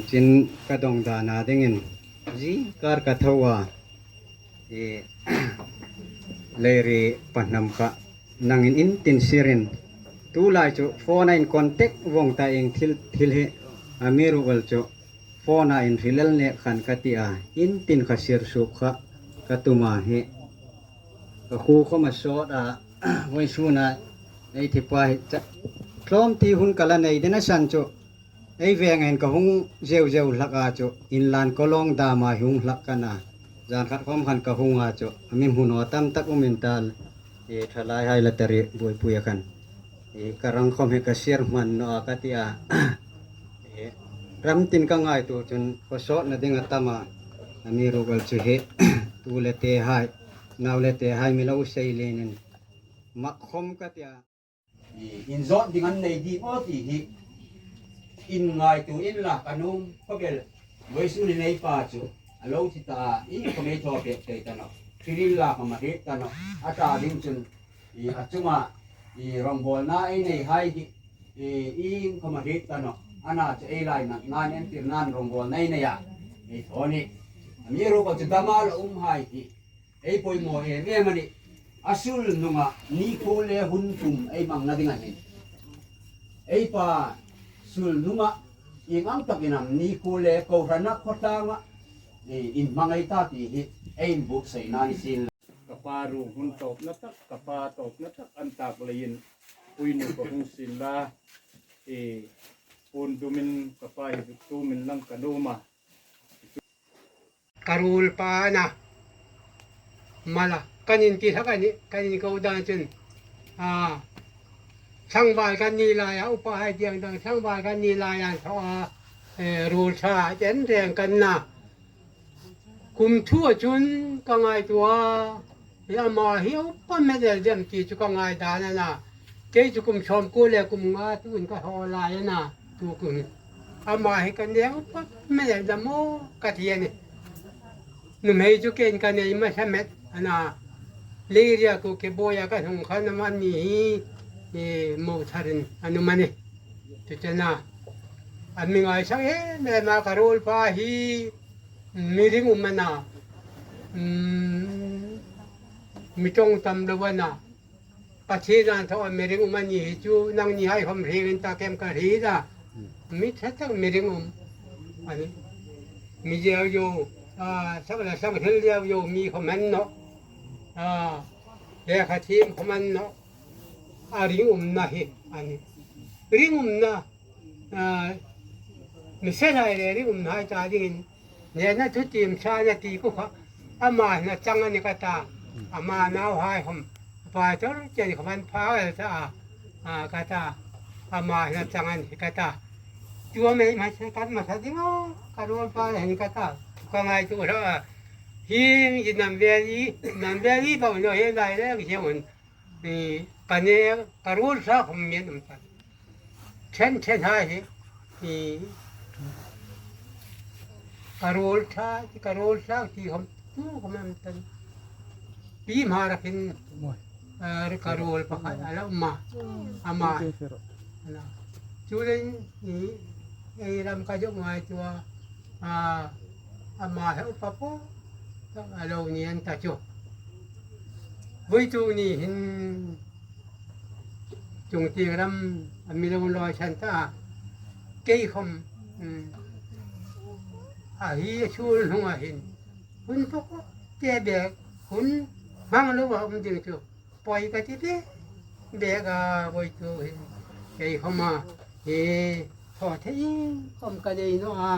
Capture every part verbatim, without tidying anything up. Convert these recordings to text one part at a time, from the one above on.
Chin ka dawng dan a dingin, zing kar ka tho a, i, Leiri Pahnam kha nangin in tin sirin, tu lai chu phone-a in contact vong ta eng thil, thil hi, amiruokchu phone-a in hril el nek khan ka ti a, in tin kha sir suk kha ka tum a hi. Ka khu khawm a sawt a, vawisuna ei thipa hi cha-, tlawmte hun ka la nei ding a san chu, ei veng hin ka hung zeu zeu hlak a chu, inlan ka lawng dam a hung hlak ka na. Zan khat khawm khan ka hung a chu, a mi hmu naw tam tak um in tal, e, thalai hai la tari buoipui a khan. E, ka rang khawm hi ka sir hman naw a ka ti a. E, ram tin ka ngaituo chun, ka sawtna ding a tam a, amiruokchu hi, tu le te hai, nau le te hai mi lo sei lenin, mak khawm ka ti a. I, inzawt ding an nei ding aw ti hi, in ngaituo inla ka nuom khawp el. Vawisun hin ei pa chu a lo thi ta a, iengkhawm ei thaw pek thei ta nawh. Thil inla khawm a hriet ta nawh. A ta ding chun, i, a chunga, i, rawngbawlna ei nei hai hi, i, iengkhawm a hriet ta nawh. Ana chu ei lainatna entirnan rawngbawlna ei nei a, ei thaw a nih. Amiruokchu dam a la um hai hi ei poimaw em em a nih. A sulhnunga nikhuo le hun tum ei hmangna ding a hin, ei pa sulhnunga ieng ang takin am nikhuo le kohrana khawtlanga, e, inhmang ei ta ti hi ei inbuotsaina ni sien la. Ka pa ruong hun tawpna tak, ka pa tawpna tak an tak leiin, puinu ka hung sien la, e, puon dumin ka pa hi zuk tumin lang ka nuom a. Ka ruol pa a na. Mala, kan inti hlak a nih, kan inko dan chun. A, tlangval kan ni laia, upa hai tieng dang, tlangval kan ni laia an thaw a, e, ruol ṭha, chen reng kan na. Kum thua chun ka ngaituo a, e, ama hi a upa met el dem ti chu ka ngaidan a na. Kei chu kum sawmkuo le kum nga tuin ka haw lai a na, tu kum. Ama hi ka nei a upa met el dem aw ka ti a nih. Nuhmei chu keiin ka nei hmasa met a na. Leiria Kuki buoia ka hung khan ama ni hi, e, mo tharin an um a nih. Chu chu a na. A mi ngaisak em em a ka ruol pa hi, mi ringum a na. Mm, mi ṭawng tam lo a na. Pathien an thaw a mi ringum a ni hi chu, nangni hai khawm hriet in ta kem ka hriet a. Mi ṭha tak mi ringum a nih. Mi zeu zeu, a, sak le sak hril zeu zeu mi khawm an nawh. A, lekha thiem khawm an nawh. A ringumna hi a nih. Ringumna, a, mi felhai le ringumna hai ta dingin, nena thutiem sa na ti khu kha, ama hna chang a ni ka ta, ama nauhai khawm, pa chor chen khawm an pha el ta a, a, ka ta, ama hna chang a ni ka ta. Tua mei hmasa kan hmasa ding aw, ka ruol pa le hin ka ta, ka ngaituo hlak a. Hi, i nam vel i, nam vel i bau lo hi lai le, hi hun. I, ka ne, ka ruol sa khawm mi an um ta. Ṭhen ṭhen hai hi, i, ka ruol ṭha, ka ruol sa ti khawm, tu khawm an um ta. Pi Hmara khin, a, ka ruol pakhat a la um a, ama. Chu lei, i, ei ram ka zuk ngaituo a, a, ama hi upa po, a lo ni an ta chu. Voituk ni hin chungtieng ram a mi lo lawisan ta a. Kei khawm, um, a hi a sulhnunga hin hun po po te bek, hun hmang lo a um ding chu. Poi ka ti bek bek a, voituk hin. Kei khawma, hi, thaw thei khawm ka nei naw a.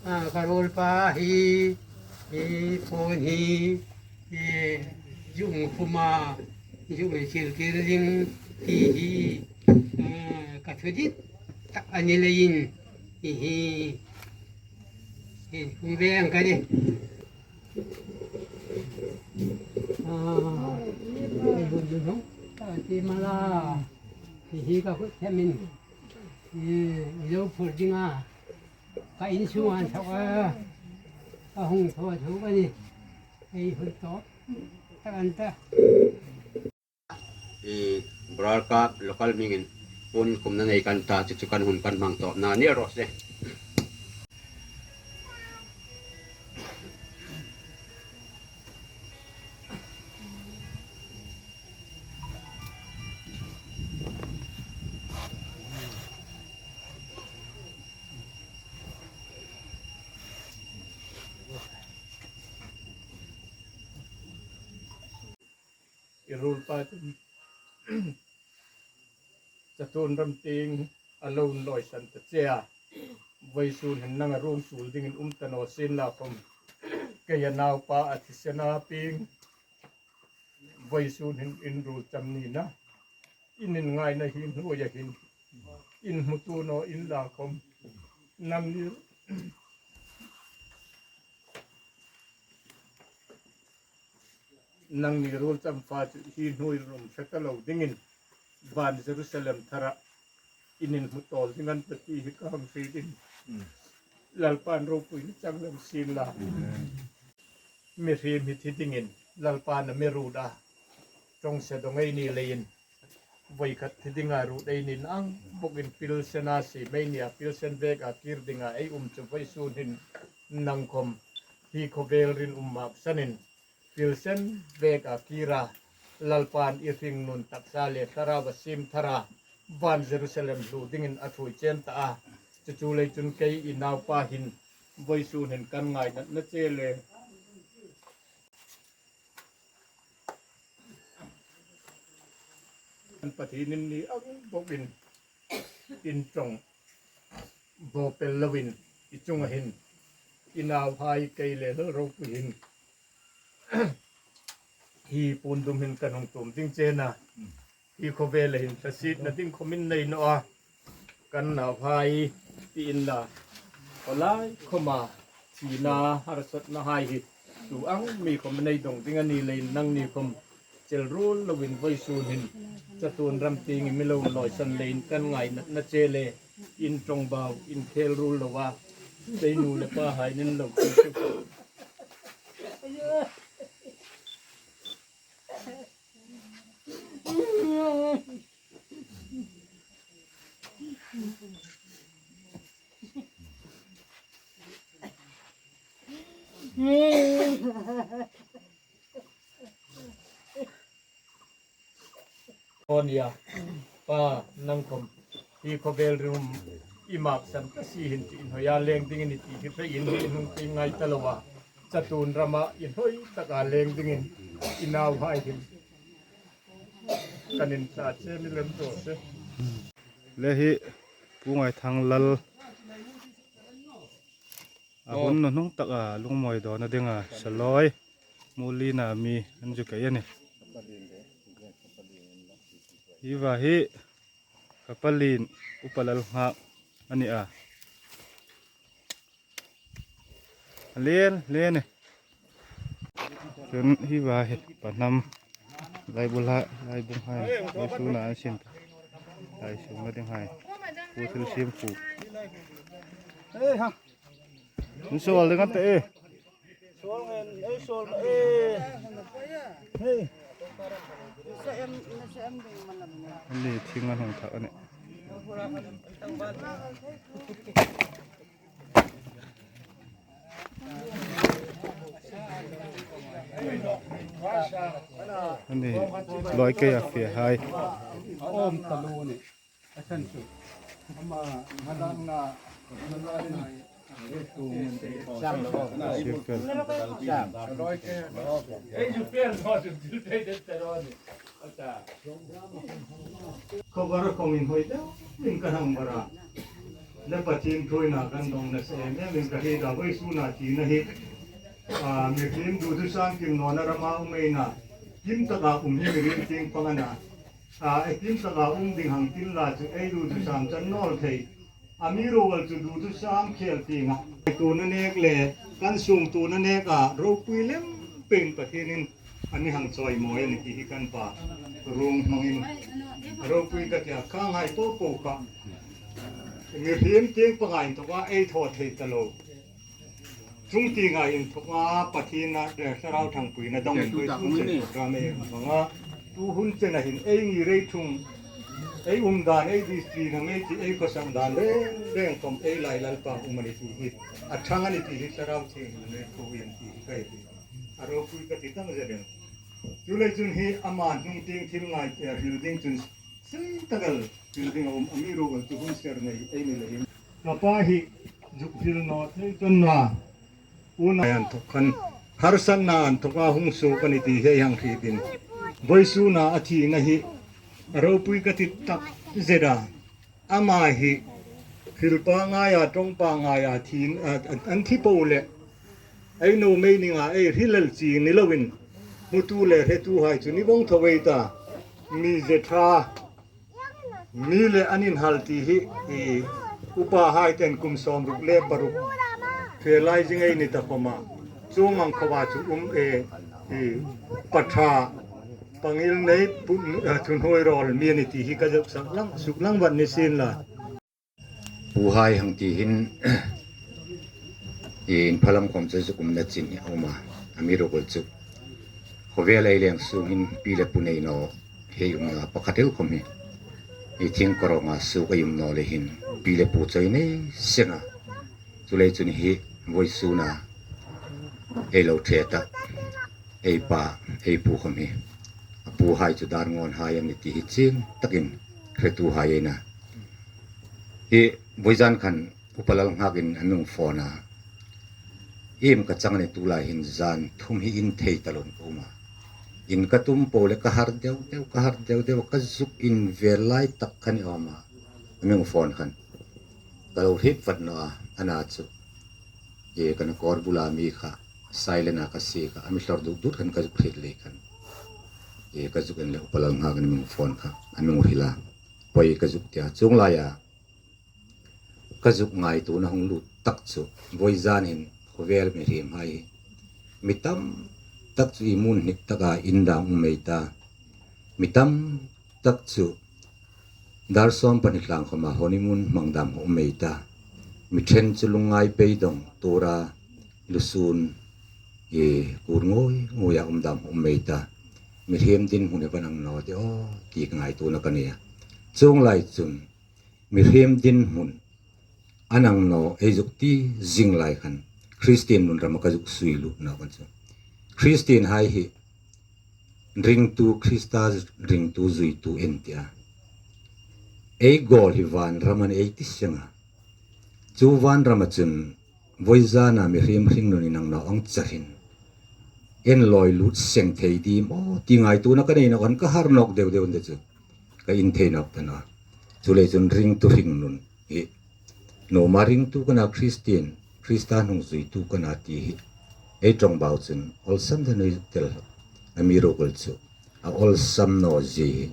A, ka ruol pa hi, hi, phone hi, hi, zuk khum a, zuk chil kir ding ti hi, a, ka thu dit tak a ni leiin, hi, hi, hi, hung ve ang ka nih. A, ei hun hun hung, ka ti mala. Hi hi ka kut themin. Hi, i lo phur ding a. Ka in sung an thawk a. Ka hung thaw thu ka ni. Ei hun tawp. Tak an ta. I, Brar Kap local hmingin puon khumna nei kan ta, chu chu kan hun kan hmang tawpna ni ro se. I ruolpa chun chatuon ram tieng a lo inlawisan ta che a. Vawisun hin nang a ruong suol dingin um ta naw sien la khom, kei a naupa a thisen a pieng, vawisun hin in ruol cham ni na. In inngaina hi hnuoia hin in hmu tu naw inla khom, nangni, nangni ruol cham fa chu hi hnuoi rum hre ta lo dingin van Jerusalem thara in inhmu tawl ding a ni ta ti hi ka hang hriet in. Lalpan ropuina chang lem sien la. Mihriem hi thi dingin Lalpan a mi ruot a, ṭawngse dawng ei ni leiin, voi khat thi dinga ruot ei ni ang bawkin pilsen a siem ei ni a, pilsen veka kir dinga ei um chu vawisun hin nang khom hi khawvel rinum maksanin pilsen veka kira Lalpan i hringnun taksa le thlarau a siem thara van Jerusalem hlu dingin a ṭhuoi chen ta a. Chu chu lei chun kei i naupa hin vawisun hin kan ngainatna che le. Kan Pathienin ni ang bawkin in ṭawng bawpel loin i chunga hin i nauhai kei le Lal ropui hin hi puon dum hin kan hung tuom ding che a. Hi khawvela hin hlasetna ding khom in nei naw a. Kan nauhai ti inla, khawlai khoma thina harsatna hai hi tu ang mi khom nei dawng ding a ni leiin nangni khom chel ruol loin vawisun hin chatuon ram tieng i mi lo inlawisan leiin kan ngainatna che le, in ṭawngbau in khel ruol lo a, kei nu le pahai nin lo ti chu. Aw nia, Pa, nang khom hi khawvel rinum i maksan ta si hin chu inhawi a leng dingin i ti hi hre in, in hung ti ngai ta lo a. Chatuon rama inhawi taka leng dingin i nauhai hin kan inhla che mi lem tawh se. Le hi Pu Ngaithanglal a hun nuhnung taka lungmawi dawna dinga Saloi Mulina mi an zu kei a nih. Hi va hi ka palin Upa Lalnghak a ni a. A len len e. Chun hi va hi pa hnam lai bula, lai bung hai, lai suna an sin. Lai suna ding hai. Pu thil sim pu. Nun suol ding an ta e. Suol ngen, ei suol e. Hei. An ni thing an hung thak a nih. An ni loi kei a fe hai. Om talu ni. A san chu. Ama ngadang na. Sipel. Ei, you feel not to do that, that one. Khawvar khawm inhawi deuin ka hang var a. Le Pathien ṭhuoina kan dawng nasa em em in ka hriet a, vawisuna tina hi. A, mihriem duthusam kim nawna rama um ei na. Kim taka um hi mihriem tieng pang a na. A, ei kim taka um ding hang tin la chu ei duthusam chan nawl thei. Amiruokchu duthusam khel tienga. Tuona nek le kan sung tuona neka ropui lem peng Pathienin a ni hang chawimawi a ni ti hi kan pa ruong hmangin ropui ka tia khang hai po po kha. Mihriem tieng panga inthoka ei thaw thei ta lo. Chung tienga inthoka Pathiena le Thlarau ṭhangpuina dawng in pui tum chen program ei hmanga. Tu hun chena hin ei ngirei ṭhung, ei um dan, ei district hang ei ti, ei khawsak dan reng reng khom ei lai Lalpa um a ni ti hi a ṭhang a ni ti hi Thlarau Thienghlimin ei thaw a ni ti hi ka hei ti. A ropui ka ti tang zet el. Chuleiin chun hi ama hnung tieng thil ngai, eh, hril ding chun sei tak el hril ding a um, amiruokchu hun ser nei ei ni leiin. Ka pa hi zuk hril naw thei chuong naw a. Unau inthok khan harsatna inthawka hung suok a ni ti hi ei hang hriet in. Vawisuna a thina hi a ropui ka ti takzet a. Ama hi hrilpa ngaia, ṭawngpa ngaia thi, a, a, an thi po le, ei nuhmei ninga ei hril el chi ni loin, hmutu le hretuhai chu ni vawng tho ei ta. Mi ze ṭha, mi le an inhal ti hi, i, upahai ten kum sawmruk le paruk fe lai zing ei ni ta khawma, chuong ang khoa chu um e, i, pa ṭha, pa ngilnei, pu, a, thuhnuoirawl mi a ni ti hi ka zuk sak lang, suk lang vat ni sien la. Puhai hang ti hin, i, Inphalam khawm chu zuk umna chin hi a um a, amiruokchu khawvel ei leng sung hin pi le pu nei naw hei um naw a, pakhat el khawm hi, i, thing kawrawnga suok ei um naw le hin pi le pu chawi nei seng a. Chuleiin chun hi vawisuna ei lo ṭhe ta, ei pa, ei pu khawm hi, a puhai chu Darngawnhai an ni ti hi chieng takin hretuhai ei na. Hi vawizan khan Upa Lalnghakin a mi phone a. Iem ka chang a ni, tulai hin zan thum hi in thei ta loin ka um a. In ka tum po le ka har deu deu, ka har deu deu, ka zuk invel lai tak kha ni awm a. A mi phone khan ka lo hriet vat naw a, a na chu, e, ka na kawr bula mi kha, silent-a ka sie kha, a mi hlawr dut dut khan ka zuk hriet lei khan, e, ka zuk en le Upa Lalnghakin a mi phone kha, a mi hril a. Poi ka zuk tia, chuong laia ka zuk ngaituona hung lut tak chu, vawizan hin khawvel mihriemhai hi, mi tam tak chu i mun hnik taka in dam um ei ta, mi tam tak chu dar sawm pahni tlang khawma honeymoon hmang dam um ei ta, mi ṭhen chu lungngai beidawng tura lusun, i, kur ngoi ngoia um dam um ei ta, mihriem dinhmun hi va nang naw de aw ti ngaituona ka nei a. Chuong lai chun, mihriem dinhmun a nang naw ei zuk ti zing lai khan, Kristien nun rama ka zuk sui lut naw khan chu, Kristienhai hi ringtu, Krista ringtu zuitu ei ti a. Ei goal hi vanram a ni ei ti seng a. Chu vanrama chun vawizana mihriem hringnun inang naw ang char hin, ei lawi lut seng thei ding maw ti ngaituona ka nei naw khan ka har nawk deu deu a ni chu, ka in thei nawk ta naw. Chuleiin chun ringtu hringnun hi, nuhmei ringtu ka na, Kristien, Krista hnung zuitu ka na ti hi ei ṭawngbau chun awlsam ta nuom tel, amiruokchu a awlsam naw zie hi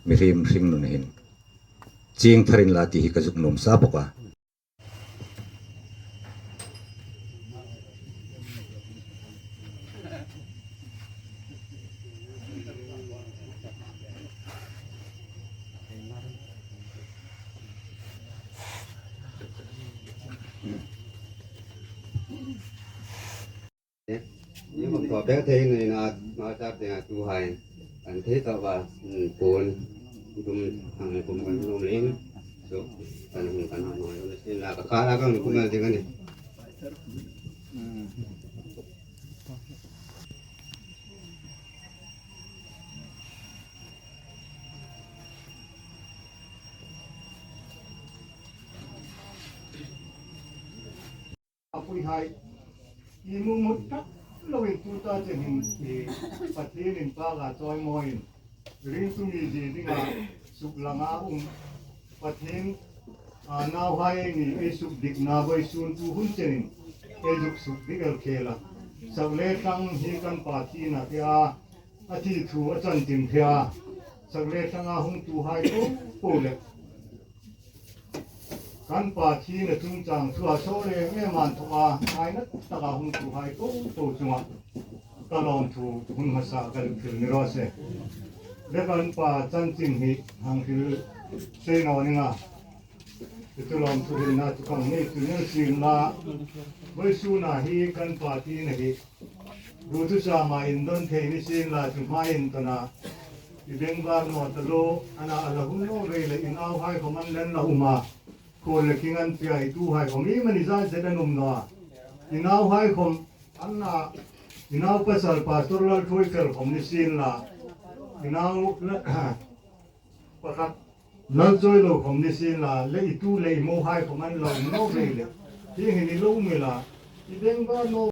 mihriem hringnun hin chieng tharin la ti hi ka zuk nuom sa bawk a. Ni khom thaw pek thei ni na, ma chap te tu hai. Kan thei ta va, um, kun, tum, ang kum kan nuom lem. So, kan hung kan hung, hung, hung, la ka ka la kan kum ding a ni. A puihai, i mu mut tak loin tuta chen hin, i, Pathien inpâk a chawimawiin ringtu mizie dinga suklanga um, Pathien, a, nauhai ei ni ei sukdikna vawisun tu hun chenin ei zuk sukdik el khel a. Sak le tlang hi kan pa thina te a, a thi thu a chanchin thei a, sak le tlanga hungtuhai po po le kan pa thina chungchang thua saw le nge man thua, ngaina taka hungtuhai po po chunga ka lawmthu hun hmasa ka hril ni raw se. Le kan pa chanchin hi hang hril sei naw ning a. Chu lawmthu hrilna chu kan nei chu ni sien la. Vawisuna hi kan pa thina hi ruotu sama indon thei ni sien la, chu hma intona i bengvar naw ta lo, a na a la hun naw rei le i nauhai khom an len la um a. Khuol le king an pia, i tuhai khom i mani zan zet an um naw a. I nauhai khom an na, i nau pasal Pastor Lalthuoifel khom ni sien la, i nau la, pakhat Lalchawilo khom ni sien la, le i tu le i mohai khom an lo naw rei le. Hi hi ni lo mi la, i bengvar naw.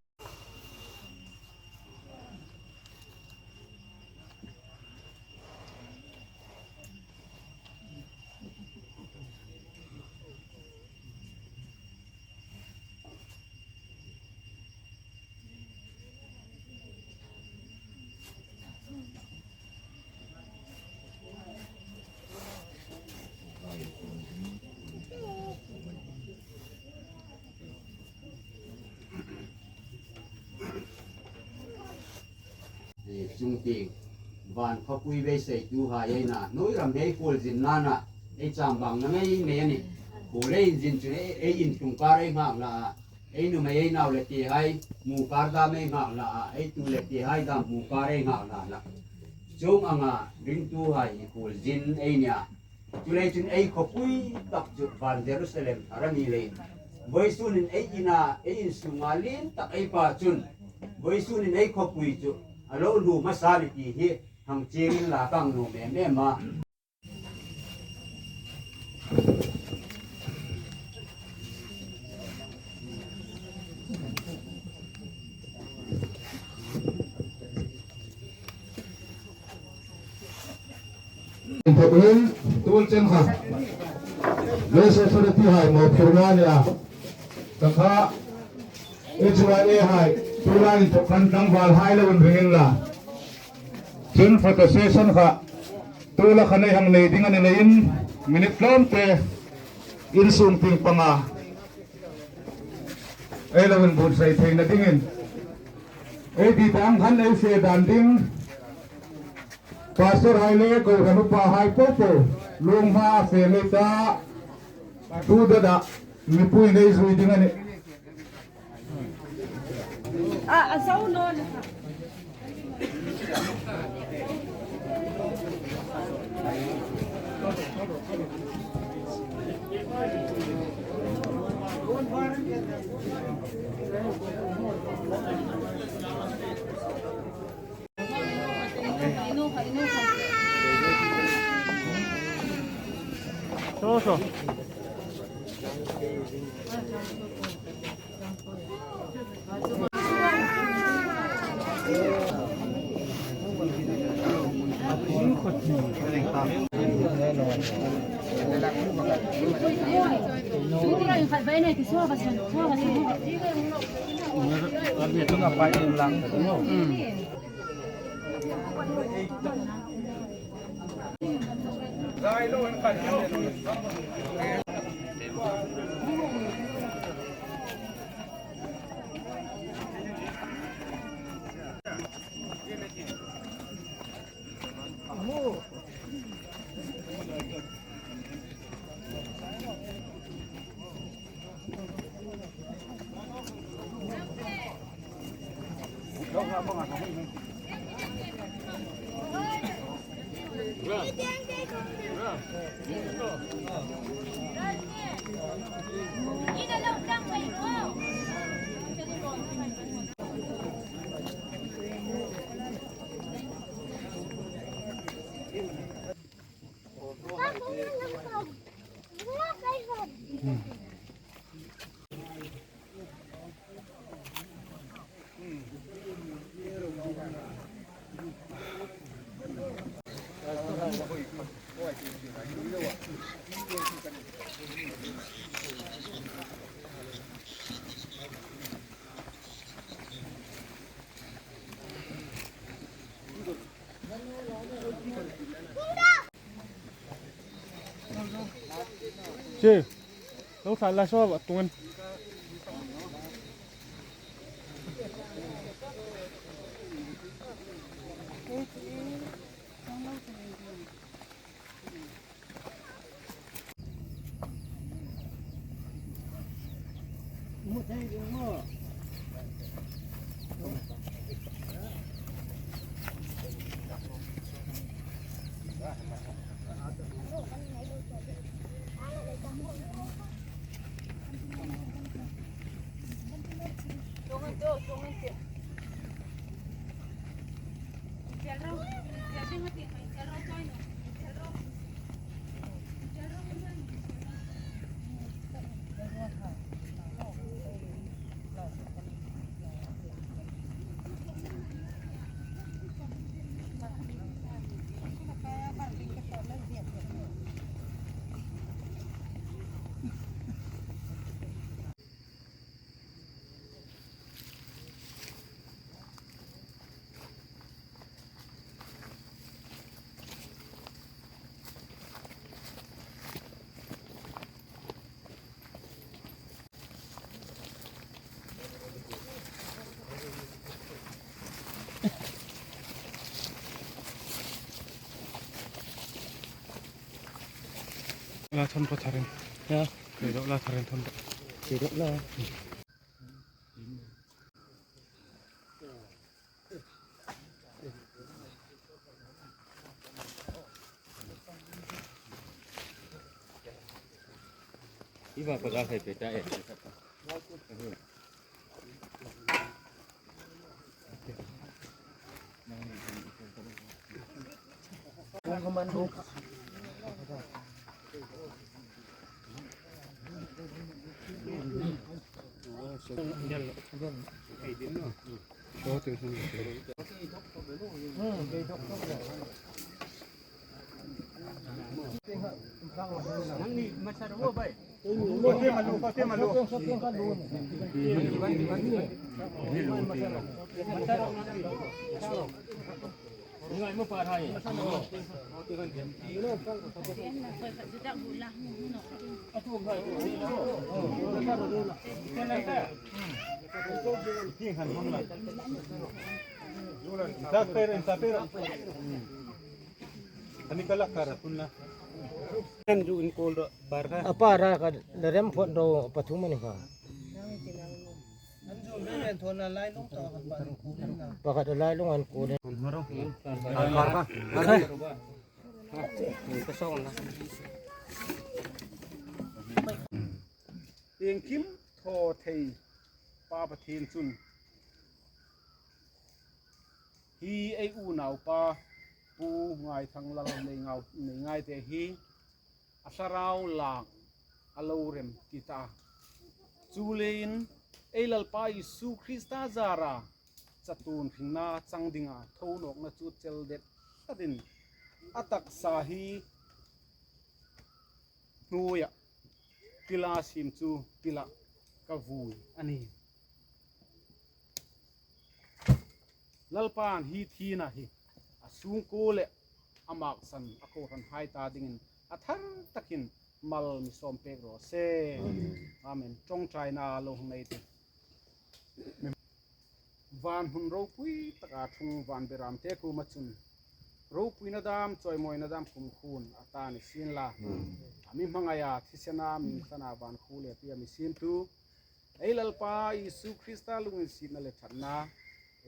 Chungtieng, van khawpui beiseituhai ei na, hnuoi ram hei khuolzinna na, ei chambang na ngei ngei a nih. Khuol ei inzin chun ei, ei intlung kar ei nghak la a, ei nuhmei ei nau le tehai hmu kar dam ei nghak la a, ei tu le tehai dam hmu kar ei nghak la a. Chuong anga ringtuhai hi khuolzin ei nia. Chuleiin chun ei khawpui tak chu van Jerusalem thar a ni leiin, vawisunin ei ina, ei insunga lien tak ei pa chun, vawisunin ei khawpui chu a lo hlu hmasa ni ti hi hang chiengin la ka nuom em em a. Inthawkin tul chen kha, Local Authority hai mawphurna a nia. Ka kha, H Y A hai, tu lai inthawk khan tlangvalhai lo inring inla. Chun photo session kha, tu la khan ei hang nei ding a ni leiin, minute tlawmte, insung tieng panga ei lo inbuotsai theina dingin, ei ti dang khan ei fe dan ding. Pastor hai le kohran upahai popo, lunghma fe mei ta, tu dada, mipui nei zui ding a nih. A, a zo naw ni. Che, lo thla la so ba tungen. La thon pa tharin. Ya. Kei ro la tharin thon pa. Kei ro la. Iba pa ka khai pe ta e. Ani kala kara tunna. Kan ju in kol ro par ka. A para ka da rem phot ro pathum ani ka. An ju rem thon a lai lung ta ka par. Pakhat a lai lung an kol. Par ka. Par ka. Iengkim thaw thei Pa Pathien chun hi ei unaupa Pu Ngaithanglal Neingau, Neingaite hi a thlarau lang a lo rem ti ta. Chuleiin ei Lalpa Isu Krista zara chatuon hringna chang dinga thonawkna chu chel det tlatin a taksa hi hnuoia pila siem chu pila ka vui a nih. Lalpan hi thina hi a sungkuo le a maksan a kohranhai ta dingin a thar takin mal mi sawm pek raw se. Amen. Ṭawngṭaina lo hung nei teh. Van hmun ropui taka ṭhung van beramte kuoma chun ropuina dam, chawimawina dam kumkhuoin a ta ni sien la. A mi hmangaia thisena mi hlana van khu le pi a mi siemtu ei Lalpa Isu Krista lunginsietna le ṭhatna,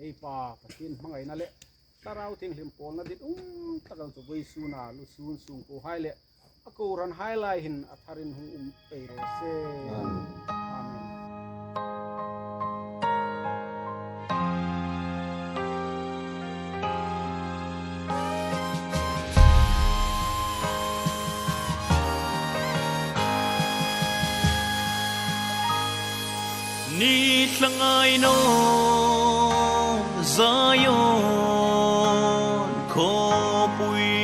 ei Pa Pathien hmangaina le Thlarau Thienghlim pawlna ditum tak ang chu vawisuna lusun sungkuohai le a kohranhai lai hin a tharin hung um pei raw se. Amen. Ni thlangai naw Zion khawpui,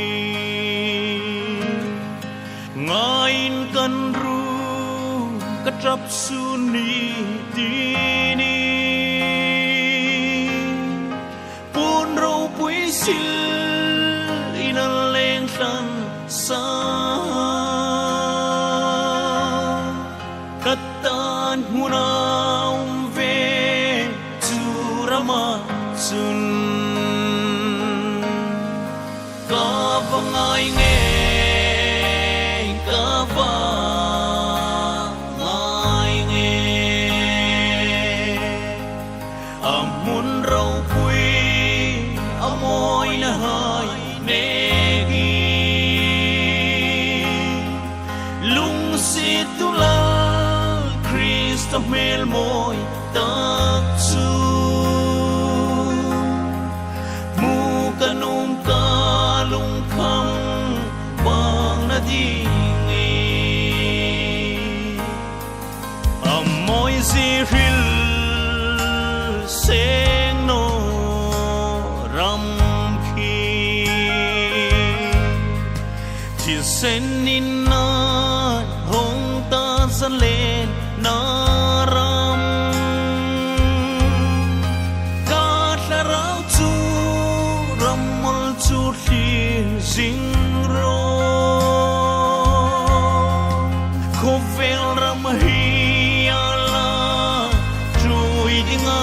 ngaiin kan ru ka ṭap sun ni ti ni. Puon ropui sil in a leng thlan sa. Ka tan hmuna um ve chu rama chun. Ka va ngai ngei, ka va ngai ngei. A hmun ropui, a mawina hai nekin. Lungsiet tu Lal Krista hmel mawi tak chu. Hmu ka nuom ka lungkham bang na ding i. A mawi zie hril seng naw ram khi. Thisen in an hawng ta zalenna ram. Ka thlarau chu ram mawl chu thlir zing ro. Khawvel ram hi a la ṭhuoi dinga